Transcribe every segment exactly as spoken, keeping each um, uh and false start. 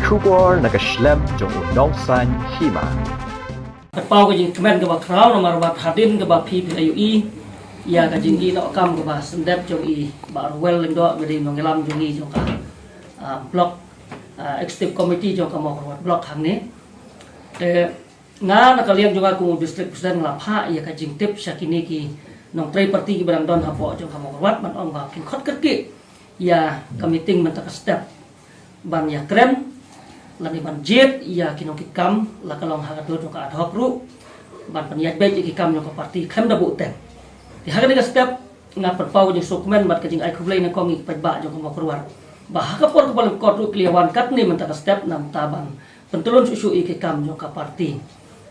Khubor na ka shlem jong u nongsaiñ hima. Ka paw ka jingkmen kaba khraw namar ba hadien kaba phi phi ïohi ïa ka jingïoh kam kaba sngewdep jong i Bah Rwel Lyngdoh, ba dei nongïalam jong i jong ka, ah, block, ah, executive committee jong ka Mawkyrwat block hangne. Te nga na ka liang jong nga kum u district president nga la phah ïa ka jingtip sha kine ki nongtrei party kiba dang don hapoh jong ka Mawkyrwat ban ong ba kin khot kyrkieh ïa ka meeting mynta ka step ban ïakren lane ban jied ïa ki nongkitkam, la ka long ha ka dur jong ka ad hoc ruh, ban pynïaid beit ïa ki kam jong ka party khlem da buh teng. Te ha kane ka step nga pynpaw jingsngewkmen bad ka jingai khublei na kong ïa ki paidbah jong ka Mawkyrwat ba ha ka por kaba lyngkot ruh ki la wan katne mynta ka step namar ban pyntylun shuh shuh ïa ki kam jong ka party.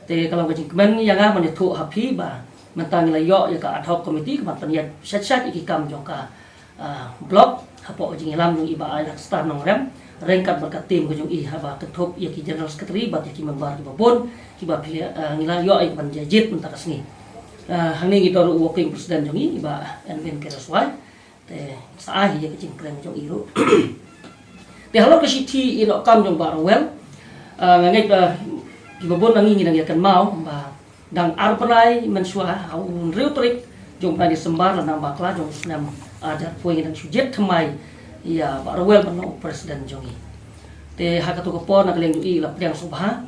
Te ka long ka jingkmen ïa nga ban ïathuh ha phi ba mynta ngi la ïoh ïa ka ad hoc committee ka ban pynïaid shait shait ïa ki kam jong ka, ah, block hapoh ka jingïalam jong i Bah Ailatstar Nongrem ryngkat bad ka team ka jong i, haba kynthup ïa ki general secretary bad ïa ki member kiba bun kiba phi, ah, ngi la ïoh ïa ka ban jied mynta ka sngi. Ah, hangne ngi don ruh u working president jong i, i Bah Edwin K. Raswai. Te sa ai ïa ka jingkren jong i ruh. Te halor ka shithi ïehnoh kam jong Bah Rwel, ah, nga ngeit ba kiba bun na ngi ngi dang ïa kynmaw ba dang ar bnai mynshuwa ha u hynriew tarik jong u bnai December, la nang bakla jong u snem arhajar arphew ngi dang shu jied thymmai ïa Bah Rwel ban long u president jong i. Te ha katu ka por na ka liang jong i la pdiang sngewbha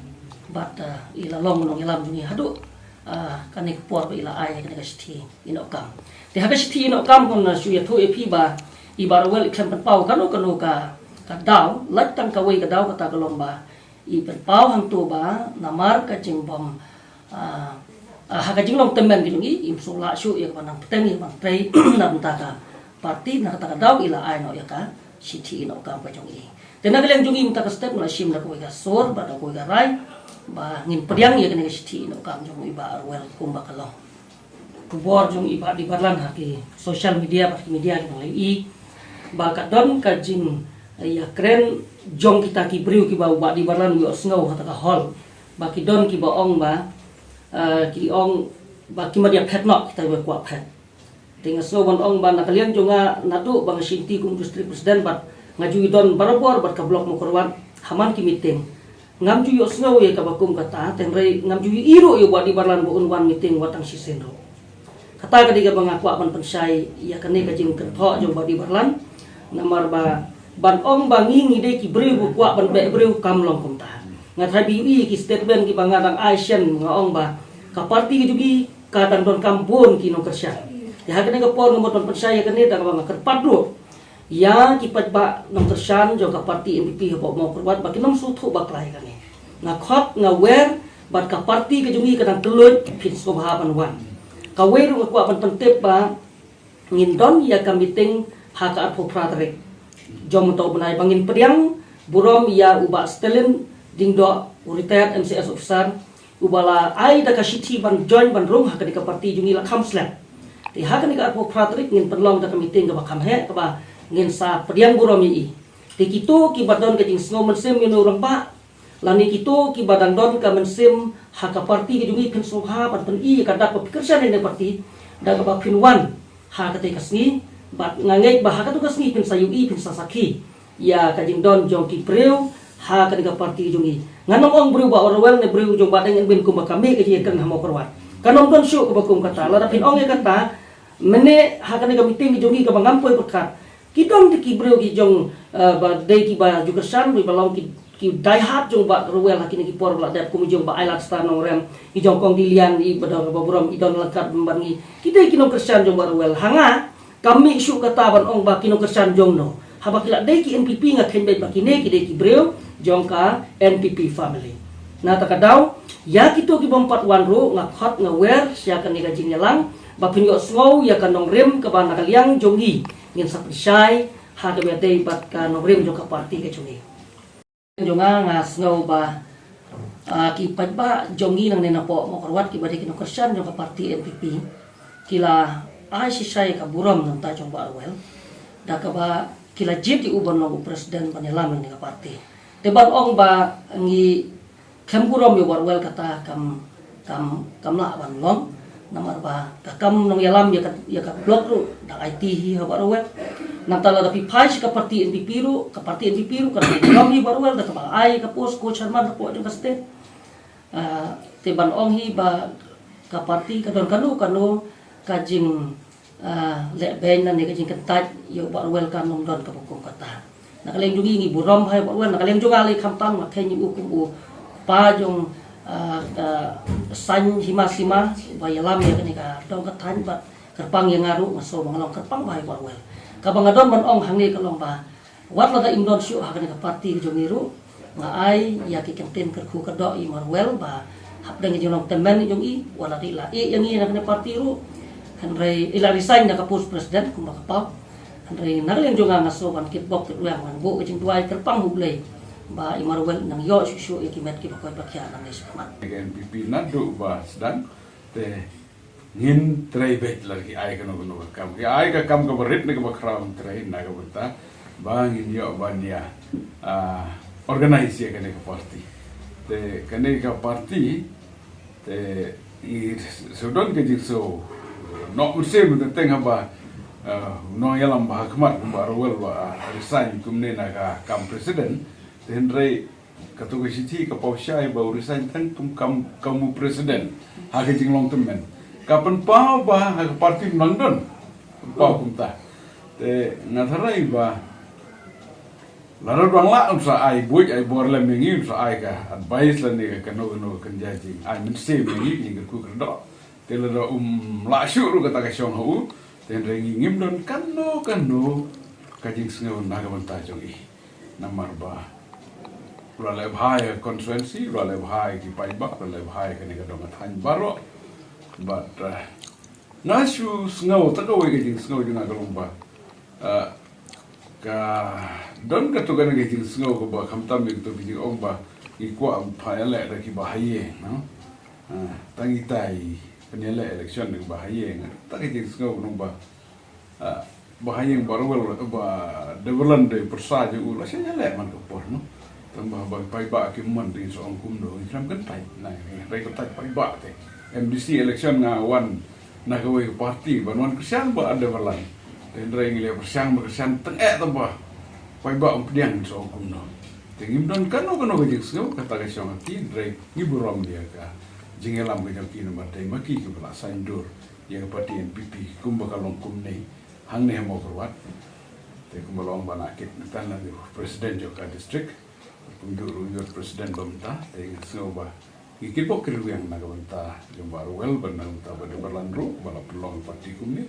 bad, ah, i la long nongïalam jong i haduh, ah, kane ka por ba i la ai kane ka shithi ïehnoh kam. Te ha ka shithi ïehnoh kam, kumba nga shu ïathuh ïa phi ba i Bah Rwel i khlem pynpaw kano kano ka, ka daw, lait tang kawei ka daw, kata ka long ba i pynpaw hangto ba namar ka jingbym, ah, ah, ha ka jinglong tymmen ka jong i, im sngewlah shuh ïa ka ban nang bteng ïa ka ban trei na bynta ka party, na kata ka daw i la ai noh ïa ka shithi ïehnoh kam ka jong i. Te na ka liang jong i mynta ka step nga la shim da kawei ka sur bad da kawei ka rai ba ngin pdiang ïa kane ka shithi ïehnoh kam jong i Bah Rwel kumba ka long. Khubor jong i Bah D. Barlan ha ki social media bad ki media ki nang lei i ba ka don ka jing, eh, ïakren jong kita ki briew kiba u Bah D. Barlan u ïohsngew ha kata ka hall, ba ki don kiba ong ba, eh, ki ong ba ki mat ïa phet noh kita kiba kwah phet. Te nga sngew ban ong ba na ka liang jong nga, naduh ba nga shim ti kum district president bad nga ju ïadon barabor bad ka block Mawkyrwat ha man ki meeting, ngam ju ïohsngew ïa kaba kum kata, te hynrei ngam ju ïohi ruh ïa u Bah D. Barlan ba un wan meeting wat tang shisien ruh. Kata ka dei kaba nga kwah ban pynshai ïa kane ka jingkynthoh jong u Bah D. Barlan. Namar ba ban ong ba ngi ngi dei ki briew ba kwah ban beh briew, kam long kumta. Nga tharai ba ïohi ïa ki statement kiba nga dang ai shen, nga ong ba ka party ka jong ngi ka dang donkam bun ki nongkyrshan. Te ha kane ka por nga mut ban pynshai ïa kane da kaba nga kyrpad ruh ïa ki paidbah nongkyrshan jong ka party N P P hapoh Mawkyrwat ba kin ym sngewthuh bakla ïa kane. Nga khot nga wer bad ka party ka jong ngi ka dang kylluid, phin sngewbha ban wan. Kawei ruh nga kwah ban pyntip ba ngin don ïa ka meeting ha ka arphew phra tarik jong mynta u bnai ba ngin pdiang burom ïa u Bah Stalin Diengdoh, u retired M C S officer, uba la ai da ka shithi ban join ban rung ha kane ka party jong ngi la kham slem. Te ha kane ka arphew phra tarik ngin pynlong da ka meeting kaba kham heh kaba ngin sa pdiang burom ïa i. Te kito kiba don ka jingsngew mynsiem ïa u rangbah, lane kito kiba dang don ka mynsiem ha ka party ka jong ngi, phin sngewbha ban pyni ïa ka dak ba phi kyrshan ïa kane ka party da kaba phin wan ha katei ka sngi. Bad nga ngeit ba ha katei ka sngi phin sa ïohi, phin sa sakhi ïa ka jingdon jong ki briew ha kane ka party jong ngi. Ngan ym ong briew Bah Rwel ne briew jong Bah Deng Edwin kumba ka mih ka jingïakren ha Mawkyrwat. Kan ym don shuh kaba kum kata. Lada phin ong ïa kata, mynne ha kane ka meeting jong ngi kaba ngam poi pyrkhat, ki don te ki briew ki jong, eh, ba dei kiba ju kyrshan, ba long ki, ki die hard jong Bah Rwel ha kine ki por ba la dep, kum i jong Bah Ailatstar Nongrem, i jong Kong Dilian, i ba don ba burom, i don ryngkat bad ngi. Ki dei ki nongkyrshan jong Bah Rwel. Ha nga, kam mih shuh kata ban ong ba ki nongkyrshan jong no. Haba ki la dei ki N P P, nga kheiñ beit ba kine ki dei ki briew jong ka N P P family. Na kata ka daw, ïa kito ki bym pat wan ruh, nga khot nga wer sha kane ka jingïalang ba phin ïohsngew ïa ka nongrim kaba na ka liang jong ngi ngin sa pynshai ha kaba ïadei bad ka nongrim jong ka party ka jong ngi. Jong nga, nga sngew ba, ah, ki paidbah jong ngi nangne napoh Mawkyrwat kiba dei ki nongkyrshan jong ka party N P P ki la ai shisha ïa ka burom na bynta jong Bah Rwel da kaba ki la jied ïa u ban long u president ban ïalam ïa kane ka party. Te ban ong ba ngi khlem burom ïa Bah Rwel, kata kam, kam, kam lah ban long. Namar ba ka kam nongïalam ïa ka, ïa ka block ruh da aiti hi ha Bah Rowell. Nangta lada phi phai sha ka party N P P ruh, ka party N P P ruh ka nang burom hi Bah Rowell da kaba ai ka post co-chairman hapoh jong ka state. Ah, te ban ong hi ba ka party ka don kano kano ka jing, ah, leh beiñ lane ka jingkyntait ïa u Bah Rowell kan ym don kaba kum kata. Na ka liang jong ngi ngi burom bha ïa u Bah Rowell, na ka liang jong nga lei khamtam nga kheiñ ïa u kum u kpa jong, ah, ka saiñ hima sima ba ïalam ïa kane ka dong ka thaiñ bad kyrpang ïa nga ruh nga sngew ba nga long kyrpang bha ïa u Bah Rowell. Kaba nga don ban ong hangne ka long ba wat lada im don shuh ha kane ka party ka jong ngi ruh, nga ai ïa ki kyntien kyrkhu kyrdoh ïa i Bah Rowell ba hapdeng ka jinglong tymmen jong i, wat la dei la ïeh ïa ngi na kane ka party ruh, hynrei i la resign na ka post president kumba ka paw. Hynrei na ka liang jong nga nga sngew ban kitbok kitrwiang, ngan buh ka jingduwai kyrpang ha U Blei ba i Bah Rowell nang ïoh shuh shuh ïa ki met kiba koit ba khiah nangne shakhmat. Ka N P P naduh ba sdang te ngin trei beit lada ki ai kano kano ka kam. Ki ai ka kam kaba rit ne kaba khraw, ngin trei na ka bynta ba ngin ïoh ban ïa, ah, organize ïa kane ka party. Te kane ka party te i shu don ka jingsngew noh mynsiem teng haba, ah, u nongïalam ba ha khmat kum Bah Rowell ba, ah, resign kumne na ka kam president. Te hynrei kato ka shithi ka paw shai ba u resign tang kum kam, kam u president ha ka jinglong tymmen. Ka pynpaw ba ha ka party ym nang don. Pynpaw kumta. Te nga tharai ba lada u dang lah un sa ai buit ai bor lem ïa ngi, un sa ai ka advice lane ka kano kano ka kynja jingai mynsiem ïa ngi, ka jingkyrkhu kyrdoh. Te lada um lah shuh ruh kata ka shong ha u, te hynrei ngi ngim don kano kano ka jingsngew na ka bynta jong i. Namar ba u la leh bha ïa ka constituency, u la leh bha ïa ki paidbah, u la leh bha ïa kane ka dong ka thaiñ baroh. Bad, eh, nga shu sngew, ta kawei ka jingsngew jong nga ka long ba, eh, ka don kato kane ka jingsngew kaba khamtam ïa kato ka jingong ba ngi kwah ban ïaleh da kiba ha ïing, no? Ah, tang itai pynïaleh election da kiba ha ïing. Ta ka jingsngew ka long ba, ah, ba ha ïing Bah Rowell, Bah Deverland dei pyrsa jong u, la shu ïaleh man ka por, no? Tang ba, ba paidbah kim mon te ngin sa ong kumno, ngin khlem kyntait. Na, hynrei kyntait paidbah te. M D C election nga wan na kawei ka party ban wan kyrshan Bah Deverland. Te hynrei ngi leh pyrshang ba kyrshan tang eh tang ba paidbah ym pdiang, ngin sa ong kumno. Te ngim don kano kano ka jingsngew, kata ka shong ha ki, hynrei ngi burom ïa ka jingïalam ka jong ki namar dei ma ki kiba la saiñdur ïa ka party N P P kumba ka long kumne hangne ha Mawkyrwat. Te kumba la ong ba na kit mynta na u president jong ka district, kumjuh ruh u youth president ba mynta, te nga sngew ba ngi kitbok kitrwiang na ka bynta jong Bah Rowell bad na ka bynta Bah Deverland ruh ba la pynlong party kumne,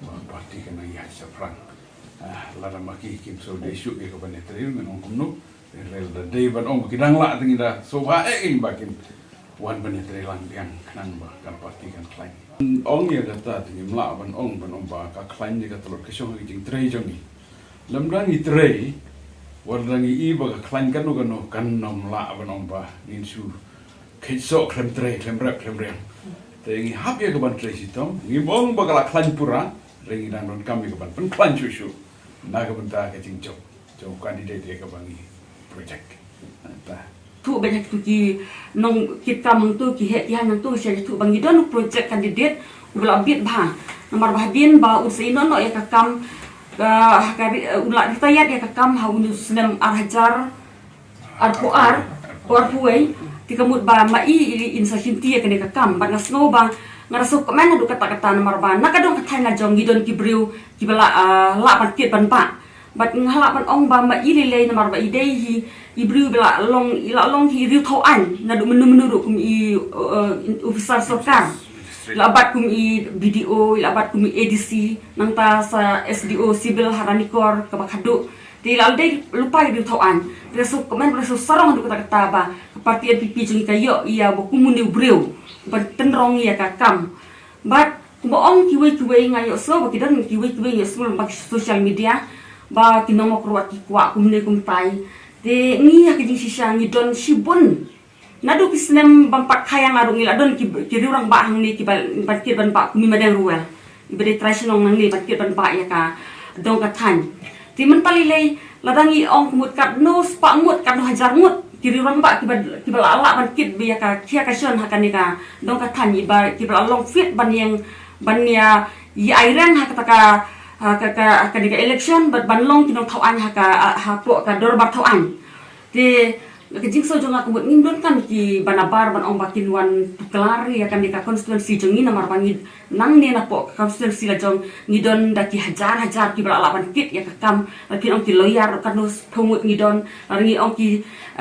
ba party kan nang ïaid shaphrang. Ah, lada ma ki kim sngewdei shuh ïa ka ban ïatrei, ngan ong kumno. Hynrei lada dei ban ong ba ki dang lah, te ngi da sngewbha eh ïa ba kin wan ban ïatrei lang biang khnang ba ka party kan khlaiñ. Ong ïa kata te ngim lah ban ong, ban ong ba ka khlaiñ ne ka tlot, ka shong ha ka jingtrei jong ngi. Lymda ngi trei, wat lada ngi i ba ka khlaiñ kano kano, kan ym lah ban ong ba ngin shu kheit soh khlem trei, khlem rep, khlem riang. Te ngi hap ïa ka ban trei shitom, ngim ong ba ka la khlaiñ pura, hynrei ngi dang donkam ïa ka ban pynkhlaiñ shuh shuh na ka bynta ka jingjop jong u candidate ïa kaba ngi project. Nangta thuh beit ha kitu ki nongkitkam hangtu, ki heh ki haiñ hangtu, sha kitu ba ngi don u project candidate uba la bit bha. Namar ba hadien ba un sa ïehnoh noh ïa ka kam, ka, ka ri-, un la retire ïa ka kam ha une u snem ar hajar arphew ar, arphew wei, te ka mut ba ma i, i, in sa shimti ïa kane ka kam. Bad nga sngew ba nga da sngewkmen haduh katta katta namar ba na ka dong ka thaiñ la jong ngi don ki briew kiba la, ah, lah ban tied ban bah. Bad nga lah ban ong ba ma i lei lei namar ba i dei hi i briew ba la long, i la long hi riewthaw aiñ naduh mynno mynno ruh, kum i, uh, officer sorkar, i la bat kum i B D O, i la bat kum i A D C, nangta sa S D O civil ha Ranikor kaba khadduh. Te i la dei lypa i riewthaw aiñ. Te nga sngewkmen, nga sngewsarong haduh katta katta ba ka party N P P jong ngi ka ïoh ïa uba kum une u briew ban pynrong ïa ka kam. Bad kumba ong kiwei kiwei, nga ïohsngew ba ki don kiwei kiwei, nga ïohsngew lyngba ki social media ba ki nong Mawkyrwat ki kwah kumne kumtai. Te ngi ha ka jingshisha ngi don shibun. Naduh ki snem bym pat kha ïa nga ruh ngi la don ki, ki riew rangbah hangne kiba, ban tied ban bah kum i Madeng Rowell, iba dei trai shnong nangne, ban tied ban bah ïa ka dong ka thaiñ. Te mynta lei lei lada ngi ong ka mut katno spah ngut, katno hajar ngut, Ki riew rangbah kiba, kiba la lah ban kit ïa ka, ïa ka shon ha kane ka dong ka thaiñ, iba kiba la long fit ban ïeng, ban ïa, ïa ai reng ha kata ka, ha ka, ka, ha kane ka election, ban, ban long ki nongthaw aiñ ha ka, hapoh ka dorbar thaw aiñ. Te ka jingsngew jong nga ka mut ngim donkam kiba nabar ban ong ba kin wan tuklar ïa kane ka constituency jong ngi, namar ba ngi nangne napoh ka constituency la jong ngi don da ki hajar hajar kiba la lah ban kit ïa ka kam, la kin ong ki lawyer katno phew ngut ngi don, la ngi ong ki,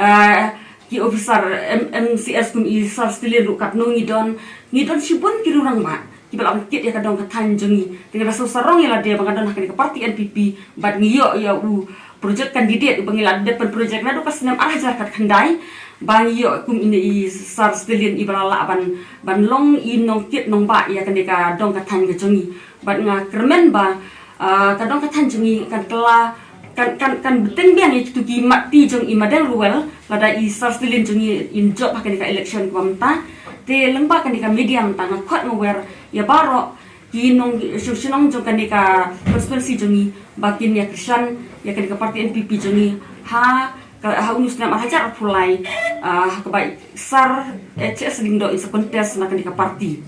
eh, ki officer M-, M C S kum i Sir Stilin ruh katno ngi don, ngi don shibun ki riew rangbah kiba la lah ban kit ïa ka dong ka thaiñ jong ngi. Te nga da sngewsarong ïa lade ba nga don ha kane ka party N P P bad ngi ïoh ïa u project candidate uba ngi la dep ban project naduh ka snem ar hajar khatkhyndai, ba ngi ïoh kum ine i Sir Stilin iba la lah ban, ban long i nongkit nongbah ïa kane ka dong ka thaiñ ka jong ngi. Bad nga kyrmen ba, ah, ka dong ka thaiñ jong ngi kan kylla, kan, kan, kan bteng biang ïa kitu ki mat ti jong i Madeng Ruwel, lada i Sir Stilin jong ngi in jop ha kane ka election kaba mynta. Te lyngba kane ka media mynta nga khot nga wer ïa baroh ki nong, shnong shnong jong kane ka constituency jong ngi ba kin ïa kyrshan ïa kane ka party N P P jong ngi ha ka, ha une u snem ar hajar arphew lai, ah, ha kaba i Sir H S Lyngdoh in sa contest na kane ka party.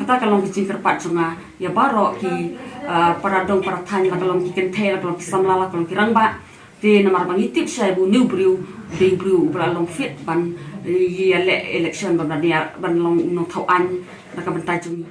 Kata ka long ka jingkyrpad jong nga ïa baroh ki, ah, para dong para thaiñ, la ka long ki kynthei, la ka long ki samla, la ka long ki rangbah. Te namar ba ngi tip shai ba une u briew u dei u briew uba la long fit ban, eh, ïaleh election, ban, ban ïa, ban long u nongthaw aiñ na ka bynta jong ngi.